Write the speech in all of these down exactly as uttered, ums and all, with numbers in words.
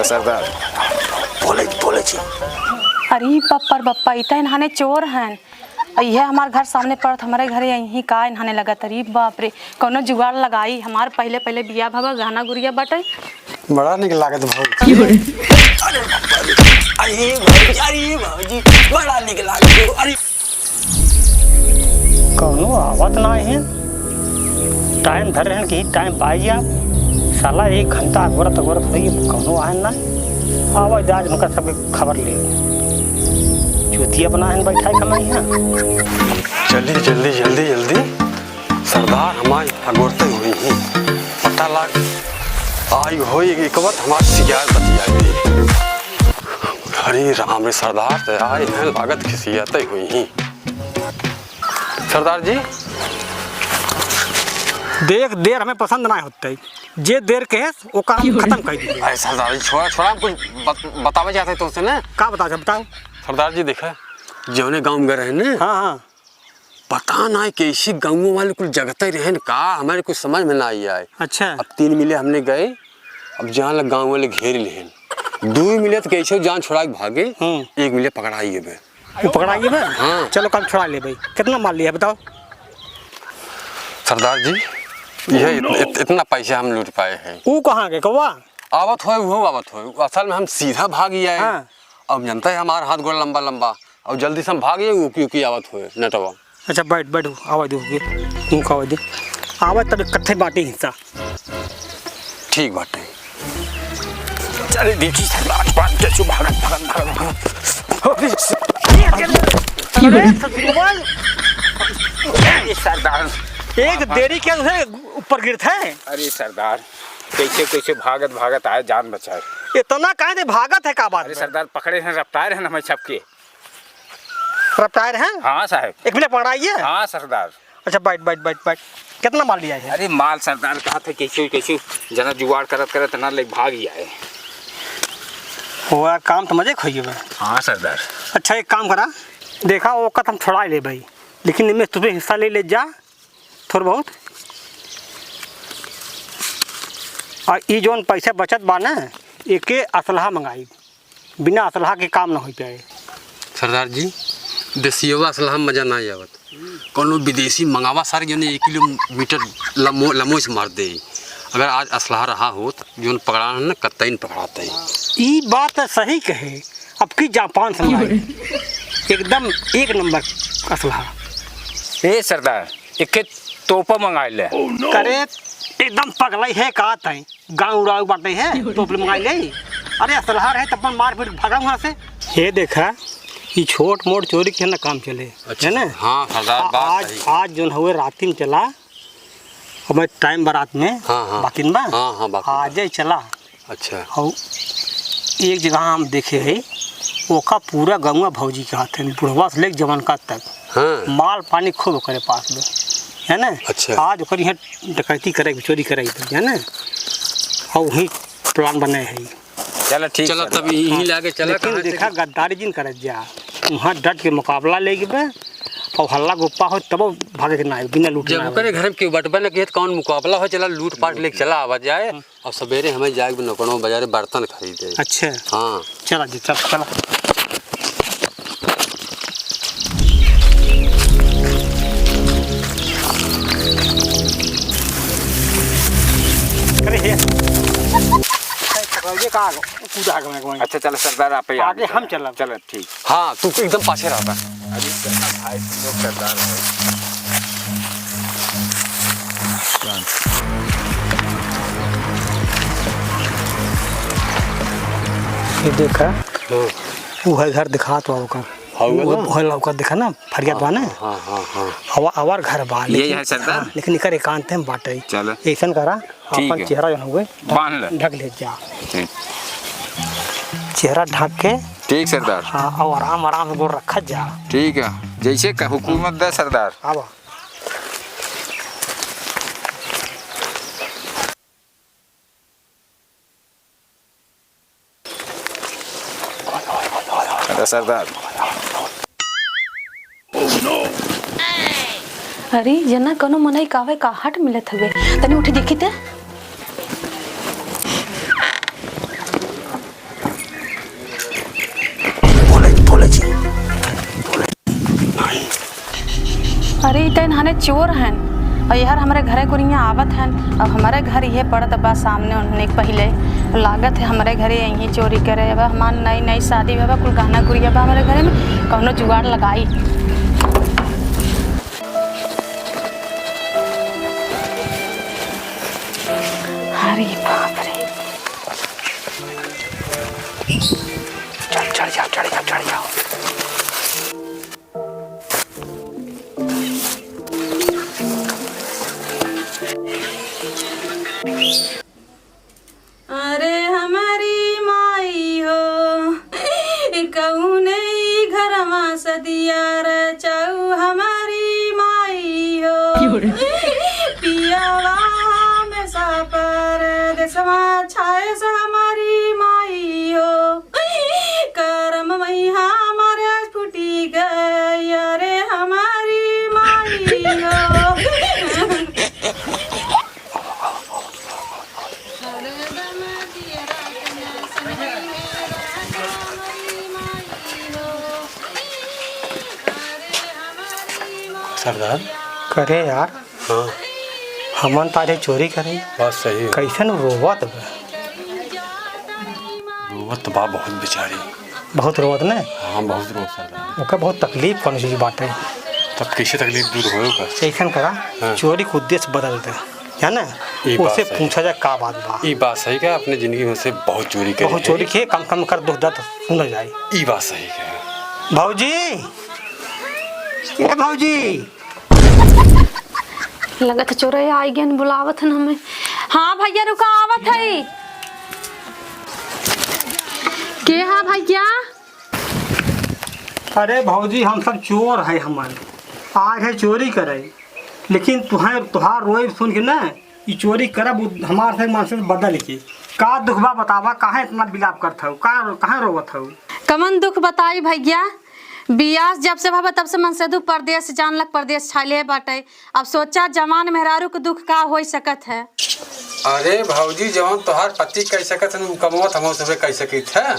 सरदार, बोले, बोले छी। अरे बप्पर बप्पा, ई त इन्हाने चोर हन। इहे हमार घर सामने पड़त, हमरे घरे यहीं का इन्हाने लगत। अरे बाप रे, कौनो जुगाड़ लगाई। हमार पहिले पहिले बियाह भवा, गहना गुरिया बाटे। बड़ा निक लागत भौजी। अरे बाप रे, अरे भौजी, अरे भौजी, बड़ा निक लागत हो। अरे कौनो आवत ना है। टाइम धरे रहन कि टाइम पाई जा। साला एक घंटा अगोरत अगोरत होई, कौनो आए ना। आवा जा, आज उनका सबके खबर ले। चूतिया बना है बैठा है कमाई है। जल्दी, जल्दी, जल्दी, जल्दी। सरदार हमार अगोरते हुई ही। पता लाग आई होई एक बात हमार सियार बतियाई। अरे राम रे, सरदार त आए हैं, लागत खिसियाते हुई ही। सरदार जी। देख, देर हमें पसंद ना होते। जे देर कहेस, ओका हम खतम कर देबे। अरे सरदार जी, छोड़ा, छोड़ा, हम कुछ बत-, बतावे चाहते हैं तुमसे ना। का बतावे, बताओ। सरदार जी, देखा, जौने गाँव में गए रहे ना, हाँ, हाँ। पता ना कैसी गाँव वाले कुल जगते रहन का, हमारे कुछ समझ में ना आई आए। अच्छा। अब तीन मिले हमने गए, अब जान लग गाँव वाले घेर लेहन। दो मिले तो कैसे जान छुड़ा के भागे, हम्म। एक मिले पकड़ाई गए। वो पकड़ाई गए बे? हाँ। चलो, कल छुड़ा ले भाई। कितना माल लिया बताओ? सरदार जी, यह इत-, इत-, इतना पैसा हम लूट पाए हैं। वो कहाँ गए कौवा? आवत होए, वो आवत होए। असल में हम सीधा भाग ही आए। हाँ। अब जनता है हमारा हाथ गोड़ लंबा लंबा, और जल्दी से हम भाग गए, उकी उकी आवत होए नटवा। अच्छा, बैठ, बैठ, आवा दे, उकी, उकी आवा दे। आवा तब इकट्ठे बांटे हिस्सा। ठीक बाटे। चल, देखी सरदार, बात के चुप, भागत, भागत, भागत, भागत। अरे, अरे, ससुरवा। अरे, सरदार। एक देरी के उसे ऊपर गिरत है। अरे, सरदार, कैसे, कैसे भागत, भागत आए, जान बचाए। इतना काहे दे भागत है, का बात अरे, बा? सरदार, पकड़े हैं, रफ्तार है ना, हमें छपके। रफ्तार है? हाँ, साहब। एक मिनट पकड़ाइए। हाँ, सरदार। अच्छा, बैठ, बैठ, बैठ, बैठ। कितना माल लिया है? अरे, माल सरदार कहा था, कैसे, कैसे जना जुगाड़ करत, करत ना ले भाग ही आए। वो यार, काम तो मजे खोइए बा। हाँ, सरदार। अच्छा, एक काम करा, देखा, वो कत हम छुड़ा ले भाई, लेकिन इनमें तुम्हें हिस्सा ले, ले जा, थोड़ा बहुत। और ई जौन पैसा बचत बा ना, एके असलहा मंगाई। बिना असलहा के काम ना हो पाए। सरदार जी, देसियवा असलहा में मजा ना आवत। कौनो विदेशी मंगावा सारे, जौन एक किलोमीटर लमो, लमोई से मार दे। अगर आज असलहा रहा होत, जौन पकड़ान है ना, कतई न पकड़ाते। ई बात तो सही कहे, अब की जापान से मंगाई। एकदम एक नंबर असलहा। ए सरदार, एके तोपा मंगाई ले। करे, एकदम पगलाई है का तई? गाँव उड़ावे बाटे है, तोप ले मंगाई ले। अरे, असलहा रहे त अपन मार पीट भागा वहाँ से। ये देखा, ई छोट मोट चोरी के ना काम चले, अच्छा, है ना? हाँ, सरदार, आ-, बात आज, सही। आज जौन हुए राती में चला, अब टाइम बरात में, हाँ, हाँ। बाकिन बा? हाँ, हाँ, बाकिन बा। आज ही चला। अच्छा। और एक जगह हम देखे है, ओका पूरा गौवा भौजी के हाथ है, बुढ़वा से लेके जवान का तक। हाँ। माल पानी खूब ओकरे पास बा, है ना? अच्छा। आज ओकर यहाँ डकैती करे, चोरी करे, है ना? और वही प्लान बने है। चलो, ठीक चलो, सर। तब यहीं लागे चला, लेकिन कहाँ से देखा, कि गद्दारी जिन करत जा, वहाँ डट के मुकाबला ले बे, और हल्ला गुप्पा हो, तब भागे के ना है, बिना लूटे जब ना ओकरे है। घर में केहू बटबे न किए, तो कौन मुकाबला हो, चला लूट पाट लेके चला आवा जाए। हम्म। अब सवेरे हमें जाए के नौकड़वा बाजारे बर्तन खरीदे। अच्छा। हाँ। चला जी, चल, चला। अरे हे। ये का कूदा गए, गए। अच्छा, चलो सरदार, आप ही आगे आगे हम चलो। चलब। चलो, ठीक। हाँ, तू एकदम पाछे रह बा। अरे सरदार, भाई, तुम लोग सरदार हो। ये देखा, हाँ। वो है घर दिखात बा ओकर। हाँ, वो वो ना? है लौका देखा ना, फरियाद बा ना? हाँ, हाँ, हाँ। आवा-, आवार घर बा, ये लेकिन, है सरदार? हाँ, लेकिन एकर एकांत में बाटे। चलो। ऐसन करा, ठीक अपन है। चेहरा जौन हुए, ढक, बांध ले। ढक ले जा। ठीक। चेहरा ढक के। ठीक सरदार। हाँ, और आराम, आराम से गोड़ रखत जा। ठीक है, जैसे क-, हुकूमत दे सरदार। आवा। अरे सरदार। अरे जना, कौनो मनई कावे का हट मिलत हवे, तनी उठी देखी ते। अरे, ई त इन्हाने चोर हन। और यार, हमरे घरे कुरिया आवत हन। अब हमरे घर इहे पड़त बा सामने, उन्हने के पहिले। लागत है हमरे घरे यहीं चोरी करे। अब हमार नई नई शादी भवा, कुल गहना गुरिया बा हमरे घरे में, कौनो जुगाड़ लगाई। अरे बाप रे। चढ़, चढ़ जाओ, चढ़ जाओ, चढ़ जाओ। अरे हमारी माई हो, कौने घरमा सदिया रचाऊ हमारी माई हो। क्यों रे? पियावा में सापर देसवा छाए से हमारी माई हो। करम मई हमारे फूटी गया रे हमारी माई हो। सरदार। करे यार। हाँ। हमन तारे चोरी करे। बात सही है। कैसन रोवत बा? रोवत तो बा बहुत बेचारी। बहुत रोवत ने? हाँ, बहुत रोवत सरदार। ओकर बहुत तकलीफ कौन चीज बाटे? तब कैसे तकलीफ दूर होए ओकर? ऐसन करा, हाँ। चोरी के उद्देश्य बदल दे, है ना? ई बात ओसे सही। पूछा जाए का बात बा। ई बात सही कहा, अपने जिंदगी में से बहुत चोरी करे बहुत है। चोरी किए, कम कम कर दुख दर्द सुन जाए। ई बात सही कहा। भौजी, ए भौजी, लगत है चोरैया आई गन, बुलावत हन हमें। हाँ भैया, रुका, आवत है। के हा भैया? अरे भौजी, हम सब चोर है, हमन आए है चोरी करे, लेकिन तुहें, तुहार रोए सुन के ना, ई चोरी करब, उ-, हमार से मन से बदल के। का दुख बा बतावा, काहे इतना बिलाप करत हऊ, का, काहे रोवत हऊ? कमन दुख बताई भैया, बियाह जब से भवा तब से मनसेधू परदेस जान लग परदेस छाइले बाटे। अब सोचा जवान मेहरारू के दुख का होइ सकत है। अरे भौजी, जवन तोहार पति कइ सकत है, उ कमवा त हमहू सबे कइ सकित है।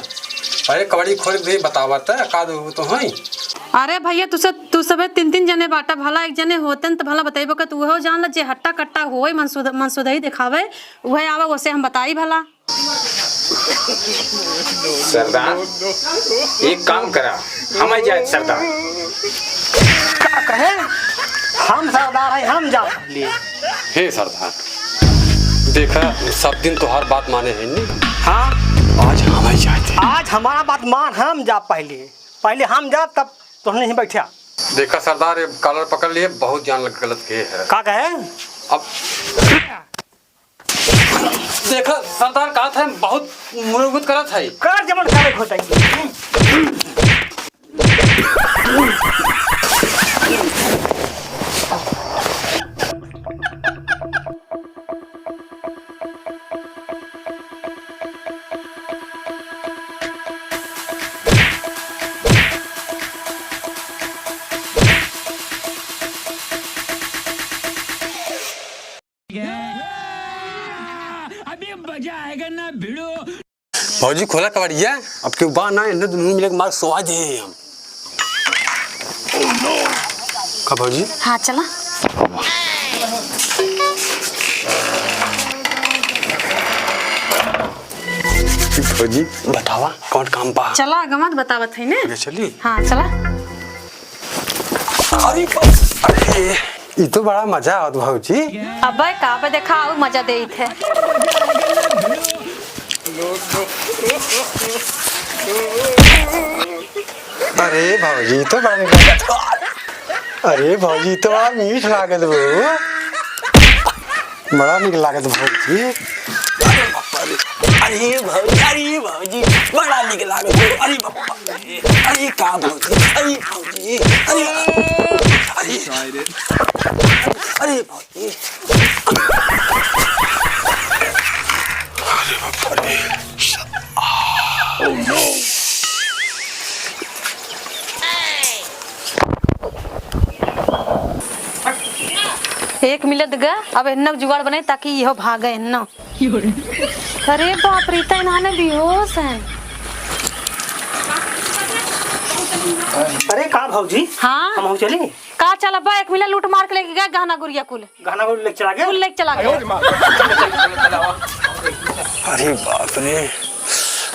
अरे कबड़ी खोल के बतावत है, का दुख तो होई? अरे भैया, तू सब, तू सबे तीन तीन जने बाटा, भला एक जने होते न त भला बतइबो के, तू उहो जान ल, जे हट्टा कट्टा होए, मनसुद-, मनसुदई देखावे, उहे आवे, ओसे हम बताई भला। सरदार, एक काम करा, हम ही जाए सरदार। का कहे? हम सरदार हैं, हम जा पहले। हे सरदार, देखा, सब दिन तोहार बात माने हैं नी। हाँ। आज हम ही जाए थे। आज हमारा बात मान, हम जा पहले। पहले हम जा, तब तोहने ही बैठा। देखा सरदार, ये कॉलर पकड़ लिए, बहुत जान लग गलत के है। का कहे? अब देखा, सरदार कहत है, बहुत मुरुगुत करत है। कर जमन करे होता है। अभी मजा आएगा ना भिड़ो। भौजी, खोला कबाड़िया, अब केहू बा ना, इन्हें दुनू मिले के मार सोआ दे हम। का भौजी? हाँ, चला। भौजी, बतावा, कौन काम बा? चला, आगे मत बतावत है ने। आगे चली? हाँ, चला। अरे बाप, अरे, ई तो बड़ा मजा आवत भौजी। अबे का बे, देखा, आऊ मजा देइत है। अरे भौजी, ई तो बड़ा मीठ लागत। अरे भौजी, ई तो बड़ा मीठ लागत बा। बड़ा नीक लागत भौजी। अरे बाप रे। अरे भौजी, अरे भौजी, बड़ा नीक लागत बा। अरे बाप रे। अरे का भौजी, अरे भौजी, अरे, अरे, अरे भौजी। अरे बाप रे। एक मिनट ग, अब एन्ना जुगाड़ बनाई ताकि इहो भागे एन्ना। अरे बाप रे, त इन्हाने बेहोश हैं। अरे का भौजी? हाँ? हम चली? का चला बा, एक मिला लूट मार के लेके गए गहना गुरिया कुल। गहना गुरिया लेके चला गए? कुल लेके चला गए। अरे बाप रे,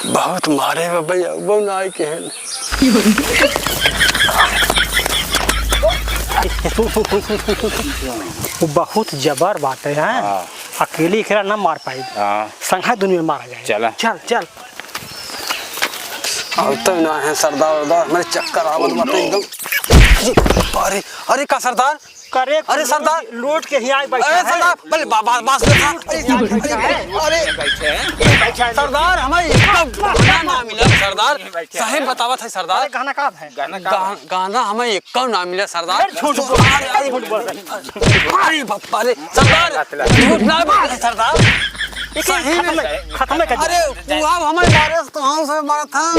बहुत मारे बा भैया, वो ना आए के हैं। वो बहुत जबर बात है, हैं? हाँ। अकेले एकरा ना मार पाई। हाँ। संघा दुनिया में मारा जाए। चला। चल, चल। अब तो ना है सरदार उरदार, हमारे चक्कर आवत बाटे एकदम। अरे, अरे का सरदार? करे अरे सरदार। लूट के ही आए बैठा अरे है। सरदार, पहले बा-, बा-, बात सुन। अरे, अरे, अरे, सरदार, हमें एकदम गहना ना मिला सरदार। सही बतावत है सरदार। अरे, गहना कहाँ है? गहना कहाँ है? गह-, गहना हमें एकदम ना मिला सरदार। अरे, झूठ बोल। अरे, अरे, झूठ बोल। अरे बाप रे, सरदार, झूठ ना बोले सरदार। सही में। खत्म है, खत्म है कर दे। अरे, वो हमें मारे तो हम से मारा था।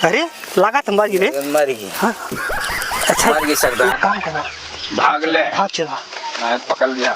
अरे, लगा तो मर गई रे। मर गई। हाँ। अच्छा। मर गई सरदार। काम करना। भाग ले। भाग चला। हाँ, पकड़ लिया।